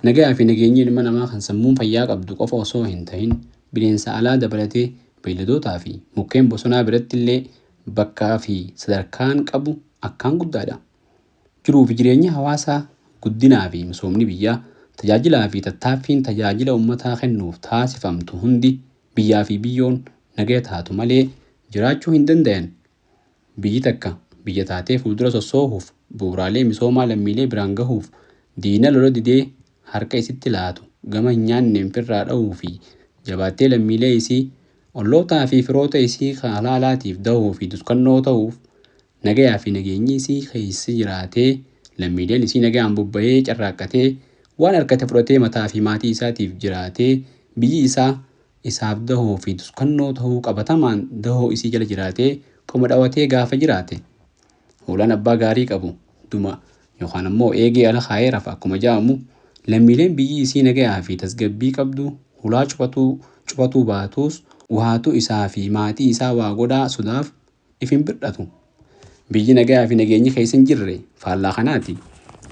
Nagayaa fi nageenyi ilma namaa kan sammuun fayyaa qabdu qofa osoo hin tahin bineensa alaa dabalatee beeyladootaa fi mukkeen bosonaa biratti illee bakkaa fi sadarkaan qabu akkaan guddaadha. Jiruu fi jireenyi hawaasaa, guddinaa fi misoomni biyyaa, tajaajilaa fi tattaaffiin tajaajila uummataa kennuuf taasifamtu hundi biyyaa fi biyyoon nagaya taatu malee jiraachuu hin dandayan. Biyyi takka biyya taatee fuuldura sossoohuuf, bu'uuraalee misoomaa lammiilee biraan gahuuf, diina lola didee harka isitti laatu gama hin nyaanneen firraa dhahuu fi jabaattee lammiilee isii ollootaa fi firoota isii halaalaatiif dahuu fi duskannoo ta'uuf nagayaa fi nageenyi isii keessa jiraatee lammiileen isii nagayaan bobba'ee carraaqqatee waan harkate fudhatee mataa fi maatii isaatiif jiraatee biyyi isaa isaaf dahoo fi duskannoo ta'uu qabatamaan dahoo isii jala jiraatee qoma dhawatee gaafa jiraate. Hoolaan abbaa gaarii qabu duma yookaan ammoo eegee ala kaayee rafa akkuma jedhamu, lammiileen biyyi isii nagayaa fi tasgabbii qabdu hulaa cufatuu baatus waatu isaa fi maatii isaa waa godhaa sodaaf if hin bir'atu. Biyyi nagayaa fi nageenyi keessa hin jirre faallaa kanaati.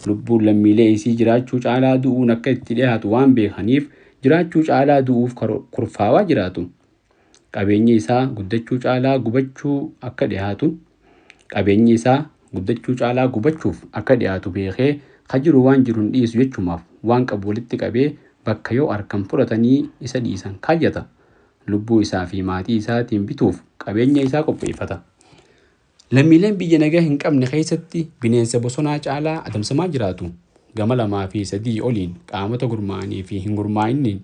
Lubbuun lammiilee isii jiraachuu caalaa du'uun akka itti dhiyaatu waan beekaniif jiraachuu caalaa du'uuf kurfaawaa jiraatu. Qabeenyi isaa guddachuu caalaa gubachuu akka dhiyaatu, qabeenyi isaa guddachuu caalaa gubachuuf akka dhiyaatu beekee ka jiru waan jiru hin dhiisu jechumaaf waan qabu walitti qabee bakka yoo harkan fudhatanii isa dhiisan kaayyata. Lubbuu isaa fi maatii isaatiin bituuf qabeenya isaa qopheeffata. Lammiileen biyya nagaa hin qabne keessatti bineensa bosonaa caalaa adamsamaa jiraatu. Gama lamaa fi sadii oliin qaamota gurmaa'anii fi hin gurmaa'iniin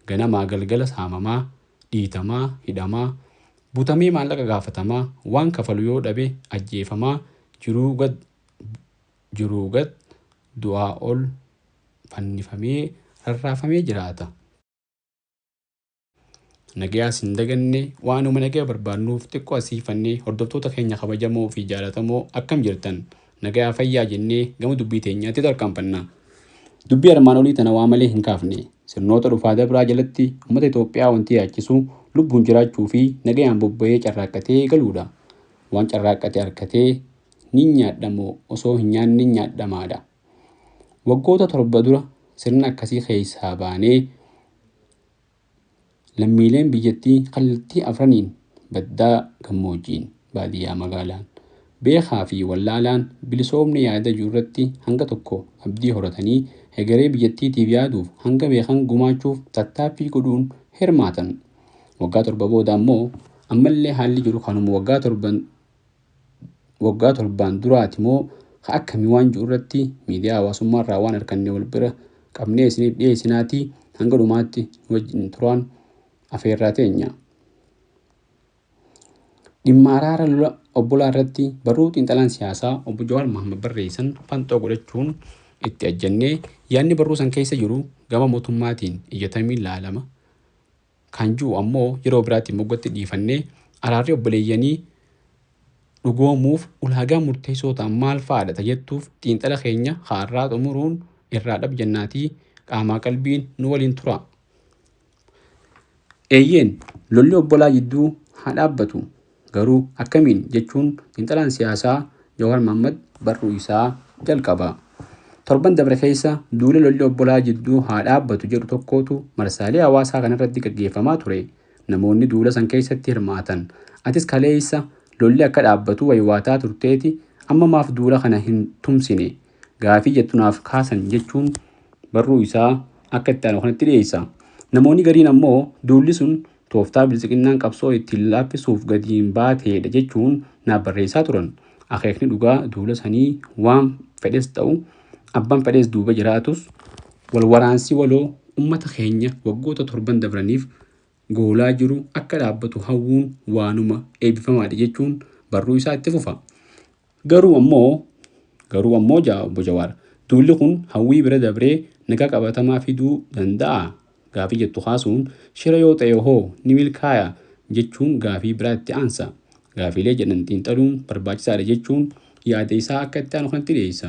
ganamaa galgala saamamaa, dhiitamaa, hidhamaa, butamee maallaqa gaafatamaa, waan kafalu yoo dhabe ajjeefamaa, jiruu gad du'aa ol fannifamee rarraafamee jiraata. Nagayaas hin daganne, waanuma nagaya barbaannuuf xiqqoo asiifannee hordoftoota keenya kabajamoo fi jaalatamoo akkam jirtan, nagayaa fayyaa jennee gama dubbii teenyaatti tarkaanfanna. Dubbii armaan olii tana waa malee hin kaafne. Sirnoota dhufaa dabraa jalatti uummata Itoophiyaa wanti yaachisu lubbuun jiraachuu fi nagayaan bobba'ee carraaqqatee galuudha. Waan carraaqqate harkatee ni nyaadhamoo osoo hin nyaanne nyaadhamaadha. Waggoota 7 dura sirna akkasii keessaa baanee lammiileen biyyattii kallattii afraniin baddaa gammoojjiin, baadiyyaa magaalaan, beekaa fi wallaalaan bilisoomni yaada jiru irratti hanga tokko abdii horatanii hegeree biyyattiitiif yaaduuf hanga beekan gumaachuuf tattaaffii godhuun hirmaatan. Waggaa 7 booda ammoo ammallee haalli jiru kanuma waggaa 7 duraati moo akkamii waan jiru irratti miidiyaa hawaasummaa irraa waan harkanne wal bira qabnee isiniif dhiyeessinaatii hanga dhumaatti wajjin turaan afeerraa teenya. Dhimma araara lola obbolaa irratti barruu xiinxalaan siyaasaa obbo Jawaar Mohaammed barreessan fanxoo godhachuun itti ajjannee yaadni barruu san keessa jiru gama mootummaatiin ijatamiin laalama. Kan jiru ammoo yeroo biraatti moggatti dhiifannee araarri obboleeyyanii dhugoomuuf ulaagaa murteessoo ta'an maal fa'aadha tajettuuf xiinxala keenya haaraa xumuruun irraa dhabjannaatii qaamaa qalbiin nu waliin tura. Eeyyeen lolli obbolaa jidduu haa dhaabbatu, garuu akkamiin jechuun xiinxalaan siyaasaa Jawaar Mohaammed barruu isaa jalqaba. Torban dabre keessa duula lolli obbolaa jidduu haa dhaabbatu jedhu tokkotu marsaalee hawaasaa kanarratti gaggeeffamaa ture. Namoonni duula san keessatti hirmaatan atis kaleessa lolli akka dhaabbatu waywaataa turteeti amma maaf duula kana hin tumsine gaafii jettu naaf kaasan jechuun barruu isaa akka itti aanu kanatti dhiyeessa. Namoonni gariin ammoo duulli sun tooftaa biltsiqinnaan qabsoo ittiin laaffisuuf gadi hin baateedha jechuun naaf barreessaa turan. Akeekni dhugaa duula sanii waan fedhes ta'u abbaan fedhes duuba jiraatus wal waraansi waloo uummata keenya waggoota 7 dabraniif goolaa jiru akka dhaabbatu hawwuun waanuma eebbifamaadha jechuun barruu isaa itti fufa. Garuu ammoo obbo Jawaar duulli kun hawwii bira dabree nagaa qabatamaa fiduu danda'a gaafii jettu kaasuun shira yoo ta'e hoo ni milkaaya jechuun gaafii biraa itti aansa. Gaafiilee jedhan xiinxaluun barbaachisaadha jechuun yaada isaa akka itti aanu kanatti dhiyeessa.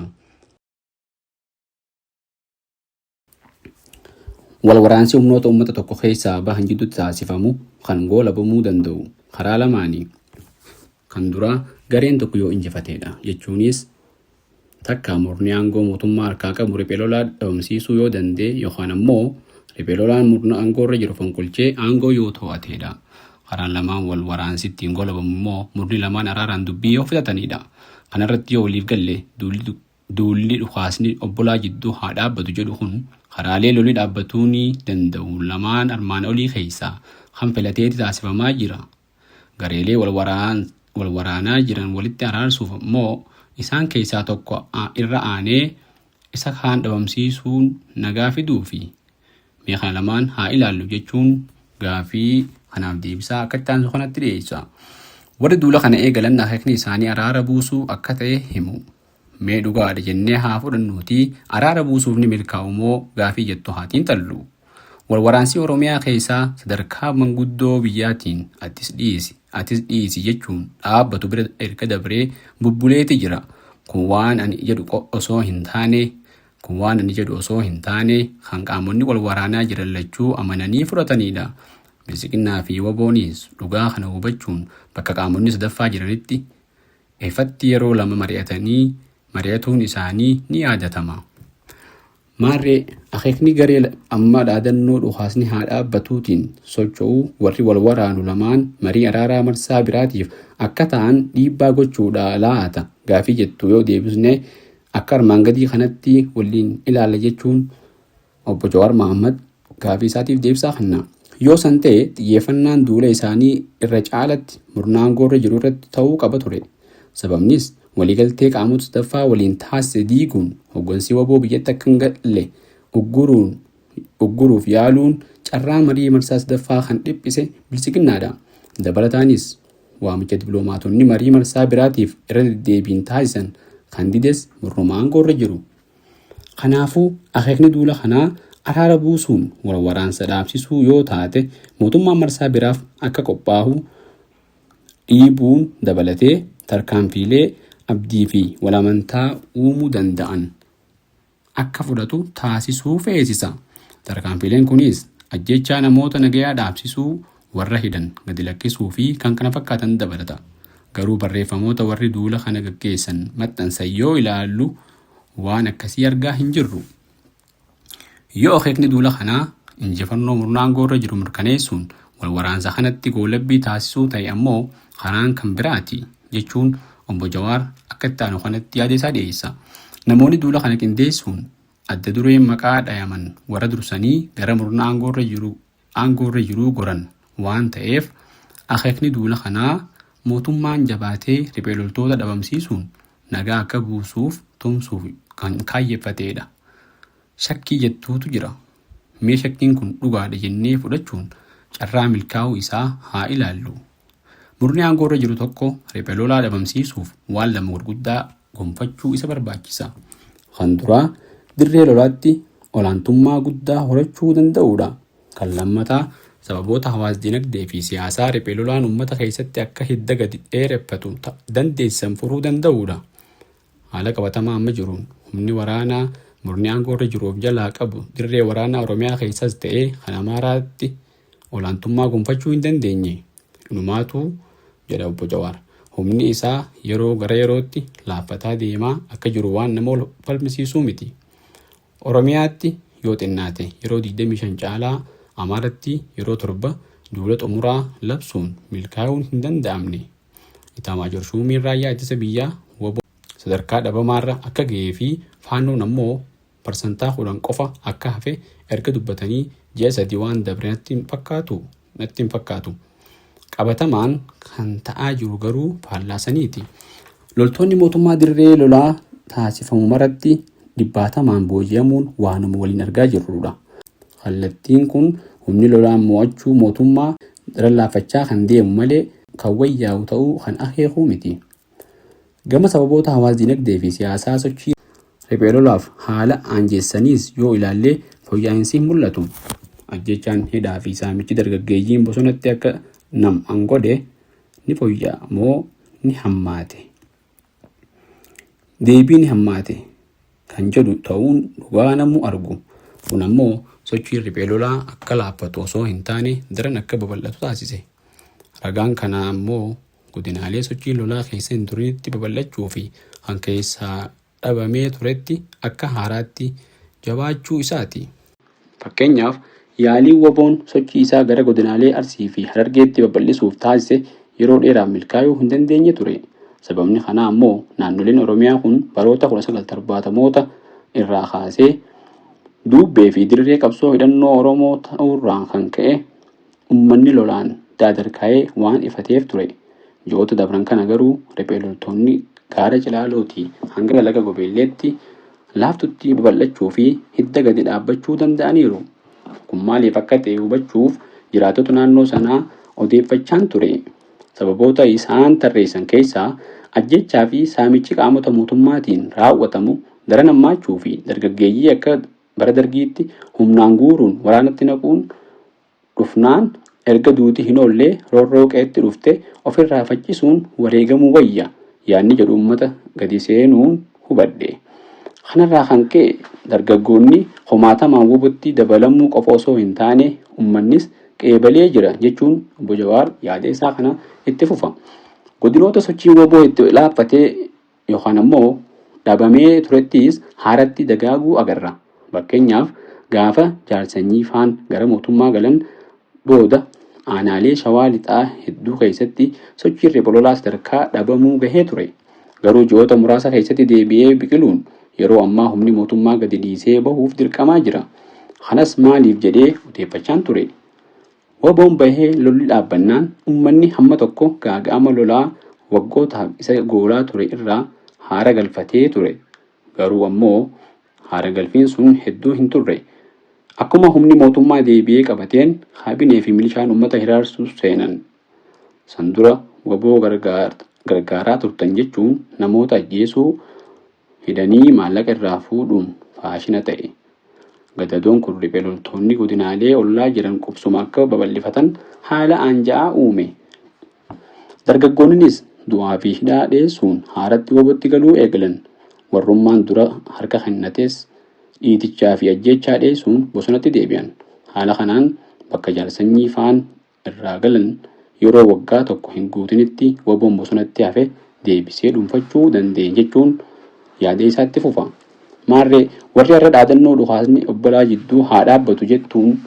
Wal waraansi humnoota uummata tokko keessaa bahan jidduutti taasifamu kan goolabamuu danda'u karaa lamaanii. Kan duraa gareen tokko yoo injifateedha jechuunis Takka murni aangoo mootummaa harkaa qabu riphee lolaa dhabamsiisuu yoo danda'e yookaan ammoo riphee lolaan murna aangoo irra jiru fonqolchee aangoo yoo to'atedha. Karaan lamaan wal waraansi ittiin golabamu immoo murni lamaan araaraan dubbii yoo fixatanidha. Kanarratti yoo waliif galle, duulli dhukaasni obbolaa jidduu haa dhaabbatu jedhu kun karaalee lolli dhaabbatuu ni danda'u lamaan armaan olii keessaa kan filateeti taasifamaa jira. Gareelee wal waraanaa jiran walitti araarsuuf immoo isaan keessaa tokko irra aanee isa kaan dhabamsiisuun nagaa fiduufi? Mee kana lamaan haa ilaallu jechuun gaafii kanaaf deebisaa akka itti aansu kanatti dhiyeessa. Warri duula kana eegalan akeekni isaanii araara buusuu akka ta'e himu. Mee dhugaadha jennee haa fudhannuutii, araara buusuuf ni milkaa'u moo gaafii jettu haa xiinxallu. Wal waraansii Oromiyaa keessaa sadarkaa manguddoo biyyaatiin atis dhiisi atis dhiisi jechuun dhaabbatu bira erga dabree bubbuleeti jira. Kun waan ani jedhu osoo hin taane kan qaamonni wal waraanaa jiran lachuu amananii fudhatanidha. Biltsiginnaa fi WBOnis dhugaa kana hubachuun bakka qaamonni sadaffaa jiranitti ifatti yeroo lama mari'atanii mari'atuun isaanii ni yaadatama. Maarree, akeekni garee amma dhaadannoo dhukaasni haa dhaabbatuutiin socho'uu warri wal waraanu lamaan marii araaraa marsaa biraatiif akka ta'an dhiibbaa gochuudha laata gaafii jettu yoo deebisne, akka armaan gadii kanatti waliin ilaalla jechuun obbo Jawaar Mohammad gaafii isaatiif deebisaa kenna. Yoo san ta'e, xiyyeeffannaan duula isaanii irra caalatti murna aangoo irra jiru irratti ta'uu qaba ture. Sababnis waliigaltee qaamota sadaffaa waliin taasise diiguun hoggansi WBO biyyatti akka hin galle ugguruuf yaaluun carraa marii marsaa sadaffaa kan dhiphise Biltsiginnaadha. Dabalataanis waamicha dippiloomaatonni marii marsaa biraatiif irra deddeebiin taasisan kan dides murnuma aangoo irra jiru. Kanaafuu akeekni duula kanaa araara buusuun wal waraansa dhaabsisuu yoo taate, mootummaan marsaa biraaf akka qophaahu dhiibuun dabalatee tarkaanfiilee abdii fi wal amantaa uumuu danda'an akka fudhatu taasisuu feesisa. Tarkaanfiileen kunis ajjeechaa namoota nagayaa dhaabsisuu, warra hidhan gadi lakkisuu fi kan kana fakkaatan dabalata. Garuu barreeffamoota warri duula kana gaggeessan maxxansan yoo ilaallu waan akkasii argaa hin jirru. Yoo akeekni duula kanaa injifannoo murna aangoo irra jiru mirkaneessuun wal waraansa kanatti goolabbii taasisuu ta'e ammoo karaan kan biraati jechuun obbo Jawaar akka itti aanu kanatti yaada isaa dhiyeessa. Namoonni duula kana qindeessuun adda dureen maqaa dhayaman warra dursanii gara murna aangoo irra jiruu goran waan ta'eef, akeekni duula kanaa mootummaan jabaatee riphee loltoota dhabamsiisuun nagaa akka buusuuf tumsuuf kan kaayyeffateedha. Shakkii jettuutu jira. Mee shakkiin kun dhugaadha jennee fudhachuun carraa milkaa'uu isaa haa ilaallu. Murni aangoo irra jiru tokko riphee lolaa dhabamsiisuuf waan lama gurguddaa gonfachuu isa barbaachisa. Kan duraa dirree lolaatti olaantummaa guddaa horachuu danda'uudha. Kan lammataa sababoota hawaas-dinagdee fi siyaasaa riphee lolaan uummata keessatti akka hidda gadi dheereffatu dandeessisan furuu danda'uudha. Haala qabatamaa amma jiruun humni waraanaa murni aangoo irra jiru of jalaa qabu dirree waraanaa Oromiyaa keessas ta'ee kan Amaaraatti olaantummaa gonfachuu hin dandeenye. Inumaatuu, jedha obbo Jawaar, humni isaa yeroo gara yerootti laaffataa deemaa akka jiru waan nama wal falmisiisuu miti. Oromiyaatti yoo xinnaate yeroo 25 caalaa, Amaaratti yeroo 7 duula xumuraa labsuun milkaa'uun hin danda'amne. Itaamaajoor Shuumiin Raayyaa Ittisa Biyyaa wbo sadarkaa dhabamaarra akka gahee fi Faannoon ammoo parsantaa 10 qofa akka hafe erga dubbatanii ji'a 3 waan dabre natti hin fakkaatu natti hin fakkaatu. Qabatamaan kan ta'aa jiru garuu faallaa saniiti. Loltoonni mootummaa dirree lolaa taasifamu maratti dhibbaatamaan booji'amuun waanuma waliin argaa jirrudha. Kallattiin kun humni lolaan mo'achuu mootummaa daran laaffachaa kan deemu malee kan wayyaa'u ta'uu kan akeekuu miti. Gama sababoota hawaas-dinagdee fi siyaasaa sochii riphee lolaaf haala aanjessaniis yoo ilaalle fooyya'insi hin mul'atu. Ajjeechaan, hidhaa fi saamichi dargaggeeyyiin bosonatti akka nam'an godhe ni fooyya'a moo ni hammaate? Deebii ni hammaate kan jedhu ta'uun dhugaa namuu argu. Kun ammoo sochiin riphee lolaa akka laaffatu osoo hin taane daran akka babal'atu taasise. Ragaan kanaa ammoo godinaalee sochiin lolaa keessa hin turinitti babal'achuu fi kan keessaa dhabamee turetti akka haaraatti jabaachuu isaati. Fakkeenyaaf, yaaliin WBOn sochii isaa gara godinaalee Arsii fi Harargeetti babal'isuuf taasise yeroo dheeraaf milkaayuu hin dandeenye ture. Sababni kanaa ammoo naannoleen Oromiyaa kun baroota 1970moota irraa kaasee duubbee fi dirree qabsoo hidhannoo Oromoo ta'uurraan kan ka'e ummanni lolaan daadarkaa'ee waan ifateef ture. Ji'oota dabran kana garuu riphee loltoonni gaara Cilaalootii hanga laga Gobeelleetti laaftutti babal'achuu fi hidda gadi dhaabbachuu danda'aniiru. Kun maaliif akka ta'e hubachuuf jiraattota naannoo sanaa odeeffachaan ture. Sababoota isaan tarreessan keessaa ajjechaa fi saamichi qaamota mootummaatiin raawwatamu daran hammaachuu fi dargaggeeyyii akka bara Dargiitti humnaan guuruun waraanatti naquun dhufnaan erga duuti hin oollee roorroo qe'etti dhufte ofirraa faccisuun wareegamuu wayya yaadni jedhu uummata gadi seenuun hubadhe. Kanarraa kan ka'e dargaggoonni kumaatamaan WBOtti dabalamuu qofa osoo hin taane uummannis qeebalee jira jechuun Obbo Jawaar yaada isaa kana itti fufa. Godinoota sochiin WBO itti laaffatee yookaan ammoo dhabamee turettis haaratti dagaaguu agarra. Fakkeenyaaf, gaafa Jaal Sanyii faan gara mootummaa galan booda aanaalee Shawaa Lixaa hedduu keessatti sochiin ripha lolaa sadarkaa dhabamuu gahee ture. Garuu ji'oota muraasa keessatti deebi'ee biqiluun yeroo ammaa humni mootummaa gadi dhiisee bahuuf dirqamaa jira. Kanas maaliif jedhee odeeffachaan ture. WBOn bahee lolli dhaabbannaan ummanni hamma tokko gaaga'ama lolaa waggootaaf isa goolaa ture irraa haara galfatee ture. Garuu ammoo haara galfiin sun hedduu hin turre. Akkuma humni mootummaa deebi'ee qabateen kaabinee fi milishaan ummata hiraarsuu seenan. San dura wbo gargaaraa turtan jechuun namoota ajjeesuu, hidhanii maallaqa irraa fuudhuun faashina ta'e. Gadadoon kun riphe loltoonni godinaalee ollaa jiran qubsuma akka babal'ifatan haala aanja'aa uume. Dargaggoonninis du'aa fi hidhaa dheessuun haaratti WBOtti galuu eegalan. Warrummaan dura harka kennates dhiitichaa fi ajjeechaa dheessuun bosonatti deebi'an. Haala kanaan bakka Jaal Sanyii faan irraa galan yeroo waggaa tokko hin guutinitti WBOn bosonatti hafe deebisee dhuunfachuu danda'e jechuun yaada isaa itti fufa. Maarree warri har'a dhaadannoo dhukaasni obbolaa jidduu haa dhaabbatu jettuun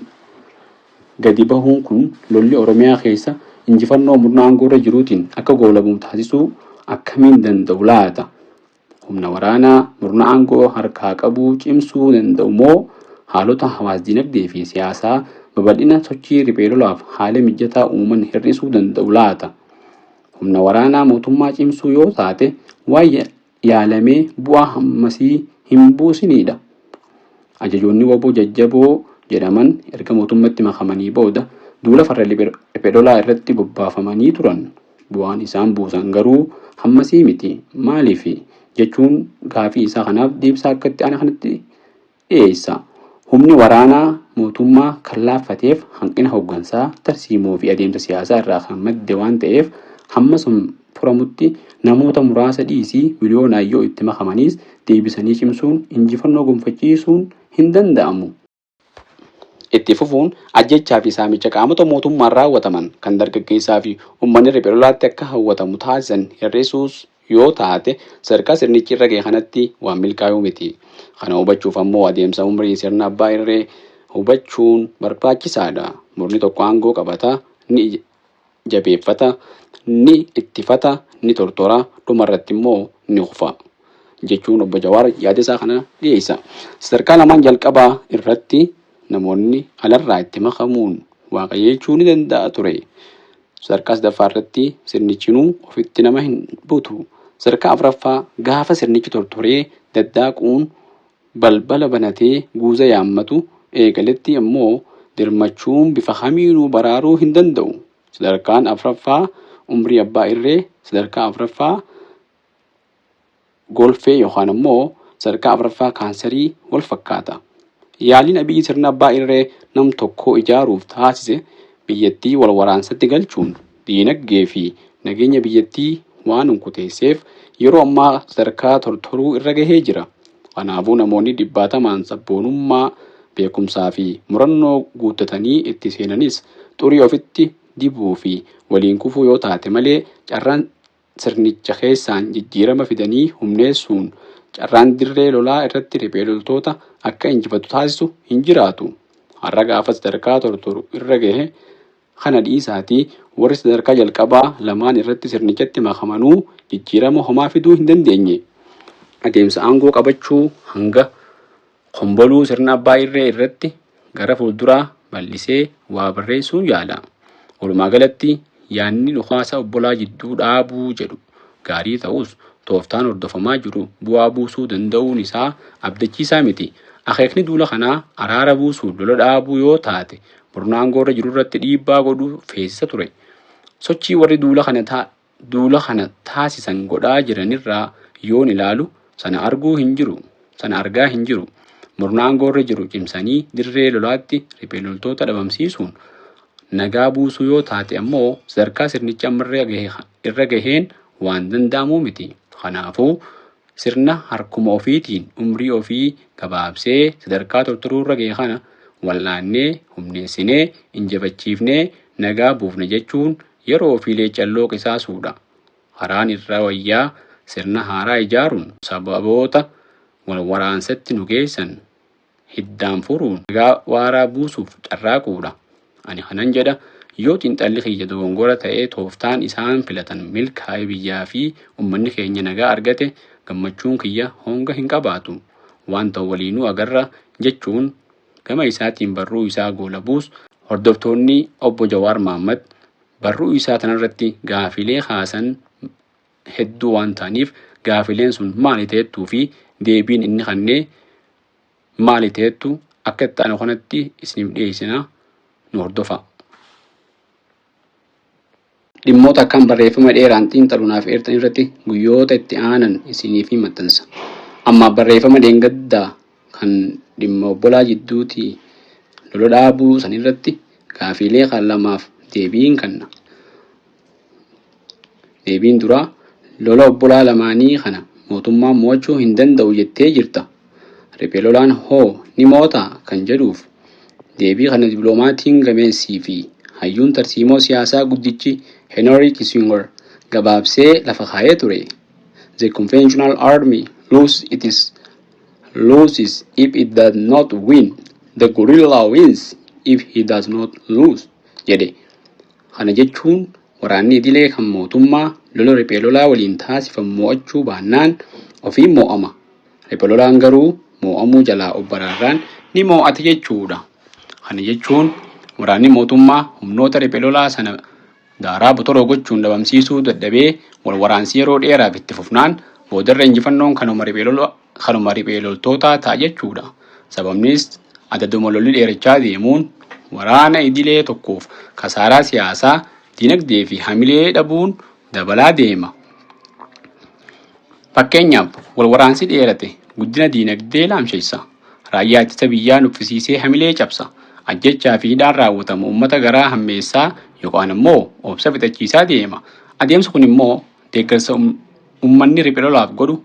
gadi bahuun kun lolli Oromiyaa keessa injifannoo murna aangoorra jiruutiin akka goolabamu taasisuu akkamiin danda'u laata? Humna waraanaa murna aangoo harkaa qabuu cimsuu danda'u moo haalota hawaas-dinagdee fi siyaasaa babal'ina sochii riphee lolaaf haala mijataa uuman hir'isuu danda'u laata? Humna waraanaa mootummaa cimsuu yoo taate waan yaalamee bu'aa hammasii hin buusiniidha. Ajajoonni wbo jajjaboo jedhaman erga mootummatti makamanii booda duula farra riphe lolaa irratti bobbaafamanii turan. Bu'aan isaan buusan garuu hammasii miti. Maaliifi? Jechuun gaafii isaa kanaaf deebisaa akka itti aanu kanatti dhiyeessa. Humni waraanaa mootummaa kan laaffateef hanqina hoggansaa, tarsiimoo fi adeemsa siyaasaa irraa kan madde waan ta'eef hamma sun furamutti namoota muraasa dhiisii miliyoonaan yoo itti makamaniis deebisanii cimsuun injifannoo gonfachiisuun hin danda'amu. Itti fufuun ajjeechaa fi saamicha qaamota mootummaan raawwataman kan dargaggeessaa fi ummanni riphe lolaatti akka hawwatamu taasisan hir'isuus yoo taate sadarkaa sirnichi irra gahe kanatti waan milkaayuu miti. Kana hubachuuf ammoo adeemsa umrii sirna abbaa irree hubachuun barbaachisaadha. Murni tokko aangoo qabata, ni jabeeffata, ni ittifata, ni tortora, dhuma irratti immoo ni kufa. Jechuun Obbo Jawaar yaada isaa kana dhiyeessa. Sadarkaa lamaan jalqabaa irratti namoonni alarraa itti makamuun waa qajeelchuu ni danda'a ture. Sadarkaa sadaffaa irratti sirnichinuu ofitti nama hin butu. Sadarkaa afraffaa gaafa sirnichi tortoree daddaaquun balbala banatee guuza yaammatu eegaletti ammoo dirmachuun bifa kamiinuu baraaruu hin danda'u. Sadarkaan afraffaa umrii abbaa irree, sadarkaa afraffaa golfee yookaan ammoo sadarkaa afraffaa kaansarii wal fakkaata. Yaaliin Abiyyi sirna abbaa irree nam tokkoo ijaaruuf taasise biyyattii wal waraansatti galchuun diinagdee fi nageenya biyyattii waan unkuteesseef yeroo ammaa sadarkaa tortoruu irra gahee jira. Kanaafuu namoonni dhibbaatamaan sabboonummaa, beekumsaa fi murannoo guuttatanii itti seenanis xurii ofitti dibuu fi waliin kufuu yoo taate malee carraan sirnicha keessaan jijjiirama fidanii humneessuun Carraan dirree lolaa irratti riphee loltoota akka injifatu taasisu hin jiraatu. Har'a gaafa sadarkaa tortoru irra gahe kana dhiisaatii warri sadarkaa jalqabaa lamaan irratti sirnichatti makamanuu jijjiirama homaa fiduu hin dandeenye. Adeemsa aangoo qabachuu hanga komboluu sirna abbaa irree irratti gara fuulduraa bal'isee waa barreessuun yaala. Walumaa galatti yaadni dhukaasa obbolaa jidduu dhaabuu jedhu gaarii ta'us tooftaan hordofamaa jiru bu'aa buusuu danda'uun isaa abdachiisaa miti. Akeekni duula kanaa araara buusuun lola dhaabuu yoo taate murna aangoo irra jiru irratti dhiibbaa godhuu feesisa ture. Sochii warri duula kana taasisan godhaa jiranirraa yoon ilaalu sana arguu hin jiru. Sana argaa hin jiru. Murna aangoo irra jiru cimsanii dirree lolaatti riphee loltoota dhabamsiisuun nagaa buusuu yoo taate ammoo sadarkaa sirnichi amma irra gaheen waan danda'amuu miti. Kanaafuu sirna harkuma ofiitiin umrii ofii gabaabsee sadarkaa tortoruu irra gahe kana wal'aannee humneessinee injifachiifnee nagaa buufna jechuun yeroo ofii leecalloo qisaasuudha. Karaan irra wayyaa sirna haaraa ijaaruun sababoota wal waraansatti nu geessan hiddaan furuun nagaa waaraa buusuuf carraaquudha. Ani kanan jedha, yoo xiinxalli kiyya dogongora ta'ee tooftaan isaan filatan milkaa'ee biyyaa fi uummanni keenya nagaa argate, gammachuun kiyya honga hin qabaatu. Waan ta'u waliinuu agarra jechuun gama isaatiin barruu isaa goolabuus, hordoftoonni obbo Jawaar Mahaammad barruu isaa tanarratti gaafilee kaasan hedduu waan ta'aniif, gaafileen sun maali ta'ettuu fi deebiin inni kennee maali ta'ettu akka itti aanu kanatti isiniif dhiyeessina, nu hordofa. Dhimmoota akkaan barreeffama dheeraan xiinxaluunaaf eertan irratti guyyoota itti aanan isiniif maxxansa. Amma barreeffama dheengaddaa kan dhimma obbolaa jidduutii lola dhaabuu san irratti gaafiilee kan lamaaf deebiin kenna. Deebiin duraa, lola obbolaa lamaanii kana mootummaan mo'achuu hin danda'u jettee jirta. Riphee lolaan hoo ni mo'ataa kan jedhuuf deebii kana dippiloomatiin gameessii fi hayyuun tarsiimoo siyaasaa guddichi Henry Kissinger gabaabsee lafa kaa'ee ture. "The conventional army loses if it does not win. The guerrilla wins if he does not lose," jedhe. Kana jechuun waraanni idilee kan mootummaa lola riphee lolaa waliin taasifamu mo'achuu baannaan ofiin mo'ama. Riphee lolaan garuu mo'amuu jalaa of baraarraan ni mo'ata jechuudha. Kana jechuun waraanni mootummaa humnoota riphee lolaa sana daaraa botoroo gochuun dhabamsiisuu dadhabee wal waraansi yeroo dheeraaf itti fufnaan boodarra injifannoon kanuma riphee loltootaa ta'a jechuudha. Sababnis adaduma lolli dheerachaa deemuun waraana idilee tokkoof kasaaraa siyaasaa, dinagdee fi hamilee dhabuun dabalaa deema. Fakkeenyaaf, wal waraansi dheerate guddina diinagdee laamsheessa. Raayyaa ittisa biyyaa nuffisiisee hamilee cabsa. Ajjechaa fi hidhaan raawwatamu uummata garaa hammeessaa yookaan immoo obsa fixachiisaa deema. Adeemsi kun immoo deeggarsa uummanni riphee lolaaf godhu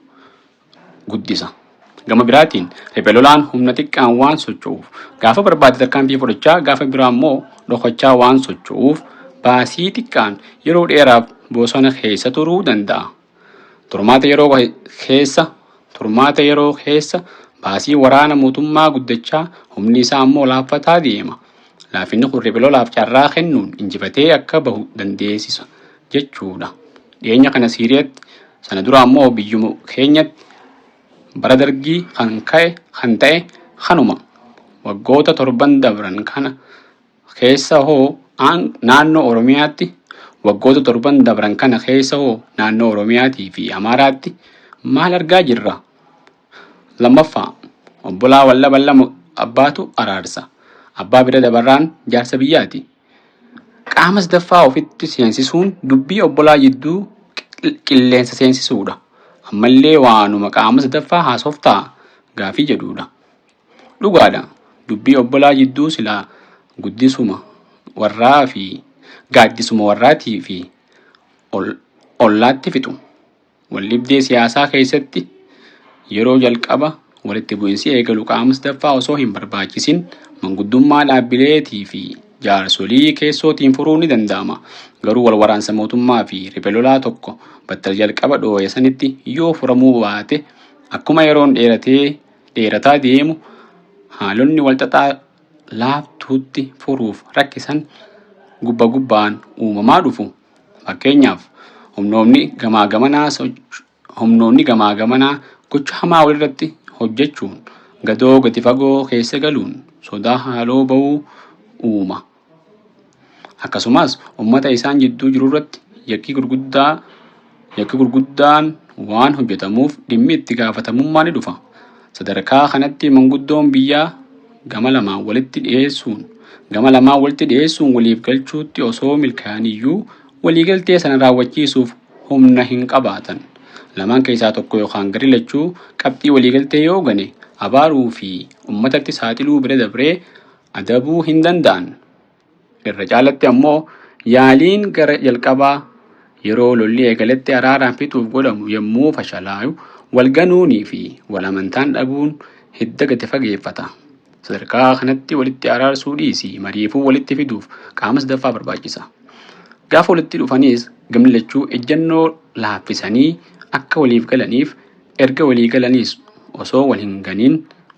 guddisa. Gama biraatiin riphee lolaan humna xiqqaan waan socho'uuf gaafa barbaade tarkaanfii fudhachaa, gaafa biraa immoo dhokachaa waan socho'uuf baasii xiqqaan yeroo dheeraaf bosona keessa turuu danda'a. Turmaata yeroo keessa baasii waraana mootummaa guddachaa humni isaa immoo laaffataa deema. Laafinni kun riphee lolaaf carraa kennuun injifatee akka bahu dandeessisa jechuudha. Dhiyeenya kana Siiriyaatti, sana dura ammoo biyyuma keenyatti bara Dargii kan ka'e kan ta'e kanuma. Waggoota 7n dabran kana keessa hoo naannoo Oromiyaatti Waggoota 7n dabran kana keessa hoo naannoo Oromiyaatii fi Amaaraatti maal argaa jirra? Lammaffaa, obbolaa wal dhaban lama abbaatu araarsa. Abbaa bira dabarraan jaarsa biyyaati. Qaama sadaffaa ofitti seensisuun dubbii obbolaa jidduu qilleensa seensisuudha. Ammallee waanuma qaama sadaffaa haasoftaa gaafii jedhuudha. Dhugaadha. Dubbii obbolaa jidduu silaa guddisuma warraa fi gaaddisuma warraatii fi ollaatti fixu. Waldhibdee siyaasaa keessatti yeroo jalqaba walitti bu'insi eegalu qaama sadaffaa osoo hin barbaachisin manguddummaa dhaabbileetii fi jaarsolii keessootiin furuun ni danda'ama. Garuu wal waraansa mootummaa fi riphee lolaa tokko battala jalqaba dhoo'e sanitti yoo furamuu baate Akkuma yeroon dheerataa deemu haalonni walxaxaa laaftuutti furuuf rakkisan gubba gubbaan uumamaa dhufu. Fakkeenyaaf humnoonni gamaa gamanaa gocha hamaa walirratti hojjechuun gadoo gadi fagoo keessa galuun sodaa haaloo bahuu uuma. Akkasumas uummata isaan jidduu jirurratti yakki gurguddaan waan hojjetamuuf dhimmi itti gaafatamummaa ni dhufa. Sadarkaa kanatti manguddoon biyyaa gama lamaan walitti dhiyeessuun waliif galchuutti osoo milkaa'aniyyuu waliigaltee sana raawwachiisuuf humna hin qabaatan. Lamaan keessaa tokko yookaan gari lachuu qabxii waliigaltee yoo gane abaaruu fi uummatatti saaxiluu bira dabree adabuu hin danda'an. Irra caalatti ammoo yaaliin gara jalqabaa yeroo lolli eegaletti araaraan fixuuf godhamu yommuu fashalaa'u wal ganuunii fi wal amantaan dhabuun hidda gadi fageeffata. Sadarkaa kanatti walitti araarsuu dhiisii mariifuu walitti fiduuf qaama sadaffaa barbaachisa. Gaafa walitti dhufanis gamni lachuu ejjennoo laaffisanii akka waliif galaniif erga walii galaniis osoo wal hin ganiin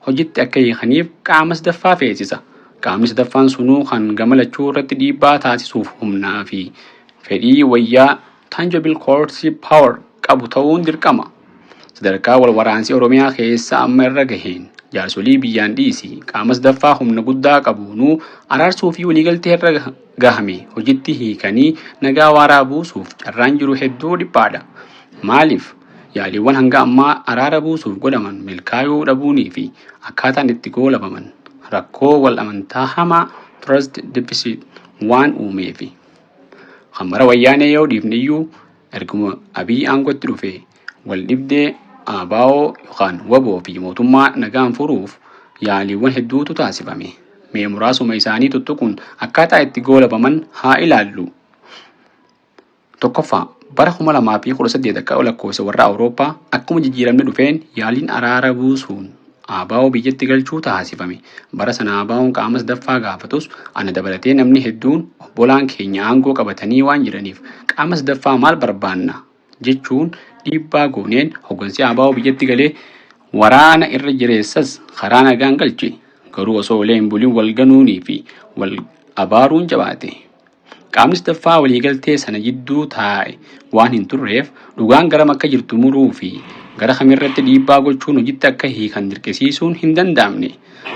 hojiitti akka hiikaniif qaama sadaffaa feesisa. Qaamni sadaffaan sunuu kan gama lachuu irratti dhiibbaa taasisuuf humnaa fi fedhii wayyaa tangible coercive power qabu ta'uun dirqama. Sadarkaa wal waraansi Oromiyaa keessa amma irra gaheen jaarsolii biyyaan dhiisii qaama sadaffaa humna guddaa qabuunuu araarsuu fi waliigaltee irra gahame hojiitti hiikanii nagaa waaraa buusuuf carraan jiru hedduu dhiphaadha. Maaliif yaaliiwwan hanga ammaa araara buusuuf godhaman milkaa'uu dhabuunii fi akkaataan itti goolabaman rakkoo wal amantaa hamaa trust deficit waan uumeefi. Kan bara wayyaanee yoo dhiifne iyyuu erguma Abiy aangootti dhufe wal dhibdee ABO yookaan WBO fi mootummaa nagaan furuuf yaaliiwwan hedduutu taasifame. Mee muraasuma isaanii tuttuquun akkaataa itti goolabaman haa ilaallu. Tokkoffaa bara 2018 akka lakkoofsa warra Awurooppaa akkuma jijjiiramni dhufeen yaaliin araara buusuun ABO biyyatti galchuu taasifame. Bara sana ABO'n qaama sadaffaa gaafatus ana dabalatee namni hedduun obbolaan keenya aangoo qabatanii waan jiraniif qaama sadaffaa maal barbaanna jechuun dhiibbaa gooneen hooggansi ABO biyyatti galee waraana irra jireessas karaa nagaan galche. Garuu osoo olee hin bulin wal ganuunii fi wal abaaruun jabaate. Qaamni sadaffaa waliigaltee sana jidduu taa'e waan hin turreef dhugaan garam akka jirtu muruu fi gara kamirratti dhiibbaa gochuun hojiitti akka hiikan dirqisiisuun hin danda'amne.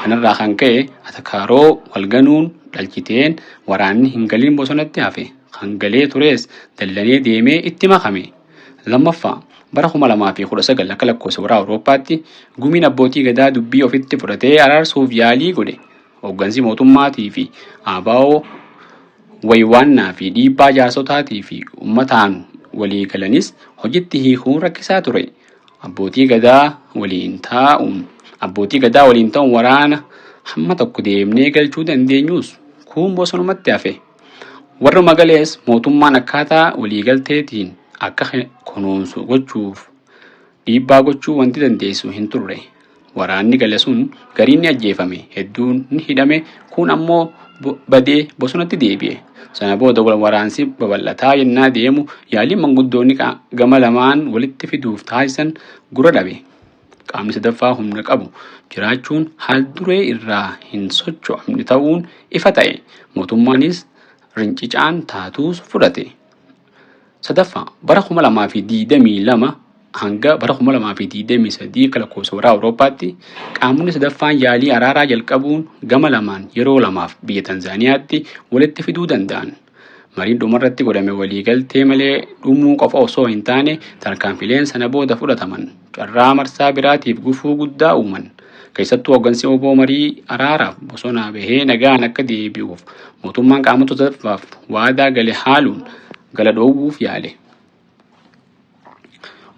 Kanarraa kan ka'e atakaaroo wal ganuun dhalchiteen waraanni hin galin bosonatti hafe. Kan galee tures dallanee deemee itti makame. Lammaffaa bara 2019 akka lakkoofsa warra Awurooppaatti gumiin abbootii gadaa dubbii ofitti fudhatee araarsuuf yaalii godhe. Hooggansi mootummaatii fi ABO waywaannaa fi dhiibbaa jaarsotaatii fi uummataan walii galanis hojiitti hiikuun rakkisaa ture. Abbootii gadaa waliin ta'uun waraana hamma tokko deemnee galchuu dandeenyus kun bosonumatti hafe. Warra magalees mootummaan akkaataa waliigalteetiin akka kunuunsu gochuuf dhiibbaa gochuu wanti dandeessu hin turre. Waraanni gale sun gariin ni ajjeefame, hedduun ni hidhame, kun ammoo badee bosonatti deebi'e. Sana booda wal waraansi babal'ataa yennaa deemu yaaliin manguddoonni gama lamaan walitti fiduuf taasisan gurra dhabe. Qaamni sadaffaa humna qabu jiraachuun haal duree irraa hin socho'amne ta'uun ifa ta'e. Mootummaanis rincicaan taatuus fudhate. Sadaffaa bara 2022 hanga bara 2023 akka lakkoofsa warra Awurooppaatti qaamonni sadaffaan yaalii araaraa jalqabuun gama lamaan yeroo lamaaf biyya Tanzaaniyaatti walitti fiduu danda'an. Mariin dhumarratti godhame waliigaltee malee dhumuu qofa osoo hin taane tarkaanfileen sana booda fudhataman carraa marsaa biraatiif gufuu guddaa uuman. Keessattuu hooggansi oboo marii araaraaf bosonaa bahee nagaan akka deebi'uuf mootummaan qaamota sadaffaaf waadaa gale haaluun gala dhoowwuuf yaale.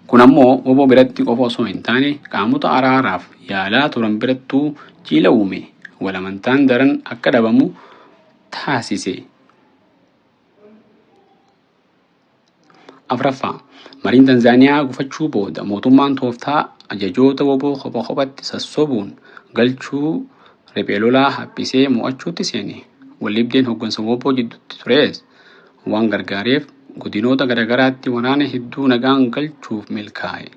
Kun ammoo oboo biratti qofa osoo hin taane qaamota araaraaf yaalaa turan birattuu jiila uume. Wal amantaan daran akka dhabamu taasise. Afraffaa mariin Tanzaaniyaa gufachuu booda mootummaan tooftaa ajajoota woboo kopha kophatti sassobuun galchuu riphee lolaa haphisee mo'achuutti seene. Waldhibdeen hooggansa woboo jidduutti tures waan gargaareef godinoota garaagaraatti waraana hedduu nagaan galchuuf milkaa'e.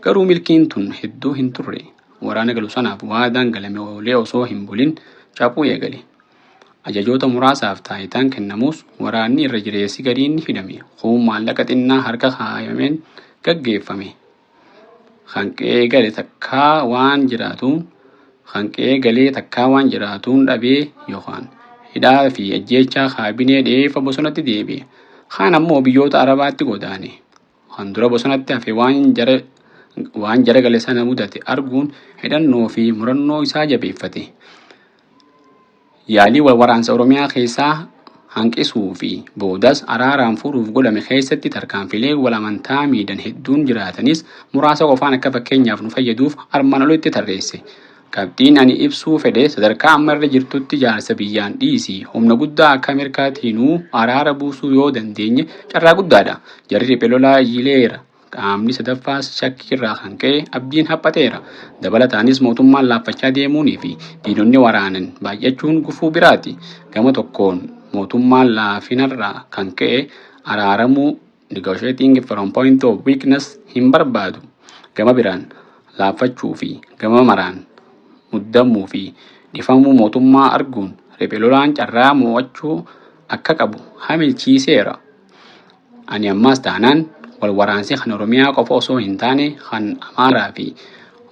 Garuu milkiin tun hedduu hin turre. Waraana galu sanaaf waadaan galame oolee osoo hin bulin caphuu eegale. Ajajoota muraasaaf taayitaan kennamus waraanni irra jireessi gadiin ni hidhame. Kuun maallaqa xinnaa harka kaayameen gaggeeffame. Hanqee gale takkaa waan jiraatuun hanqee galee takkaa waan jiraatuun dhabee yookaan hidhaa fi ajjeechaa kaabinee dheefa bosonatti deebi'e. Kaan ammoo biyyoota Arabaatti godaane. Kan dura bosonatti hafe waan jara gale sana mudate arguun hidhannoo fi murannoo isaa jabeeffate. Yaalii wal waraansa Oromiyaa keessaa hanqisuu fi boodas araaraan furuuf godhame keessatti tarkaanfilee wal amantaa miidhan hedduun jiraatanis, muraasa qofaan akka fakkeenyaaf nu fayyaduuf armaan olitti tarreesse. Qabxiin ani ibsuu fedhe, sadarkaa amma irra jirtutti jaarsa biyyaan dhiisi humna guddaa akka Ameerikaatiinuu araara buusuu yoo dandeenye carraa guddaadha. Jarri riphee lolaa ijileera. Qaamni sadaffaas shakkii irraa kan ka'e abdiin haphateera. Dabalataanis mootummaan laaffachaa deemuunii fi diinonni waraanan baay'achuun gufuu biraati. Gama tokkoon mootummaan laafinarraa kan ka'e araaramuu, negotiating from point of weakness, hin barbaadu. Gama biraan laaffachuu fi gama maraan muddamuu fi dhifamuu mootummaa arguun riphee lolaan carraa mo'achuu akka qabu hamilchiiseera. Ani ammaas taanaan wal waraansi kan Oromiyaa qofa osoo hin taane kan Amaaraa fi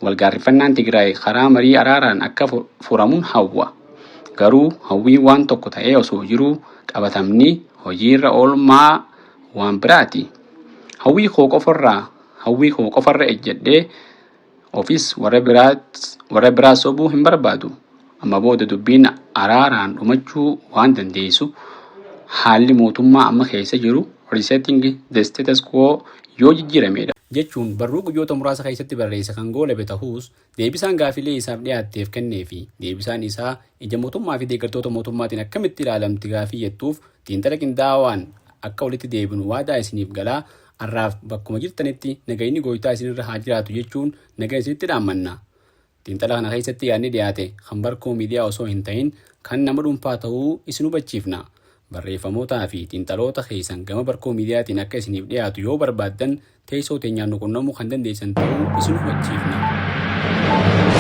walgaarrifannaan Tigraay karaa marii araaraan akka furamuun hawwa. Garuu hawwiin waan tokko ta'ee osoo jiruu qabatamni hojiirra oolmaa waan biraati. Hawwii koo qofarra ejjedhee ofis warra biraas sobuu hin barbaadu. Amma booda dubbiin araaraan dhumachuu waan dandeessu haalli mootummaa amma keessa jiru, resetting the status quo, yoo jijjiiramedha. Jechuun barruu guyyoota muraasa keessatti barreesse kan goolabe ta'us, deebisaan gaafilee isaaf dhiyaatteef kennee fi deebisaan isaa ija mootummaa fi deeggartoota mootummaatiin akkamitti ilaalamti gaafii jettuuf xiinxala qindaa'aan akka walitti deebinu waadaa isiniif galaa, har'aaf bakkuma jirtanitti nagayni gooytaa isinirra haa jiraatu jechuun nagaa isinitti dhaammanna. Xiinxala kana keessatti yaadni dhiyaate kan Barkoo Miidiyaa osoo hin ta'in kan nama dhuunfaa ta'uu isin hubachiifna. Barreeffamootaa fi xiinxaloota keessan gama Barkoo Miidiyaatiin akka isiniif dhiyaatu yoo barbaaddan, teessoo teenyaan nu qunnamuu kan dandeessan ta'uu isin hubachiifna.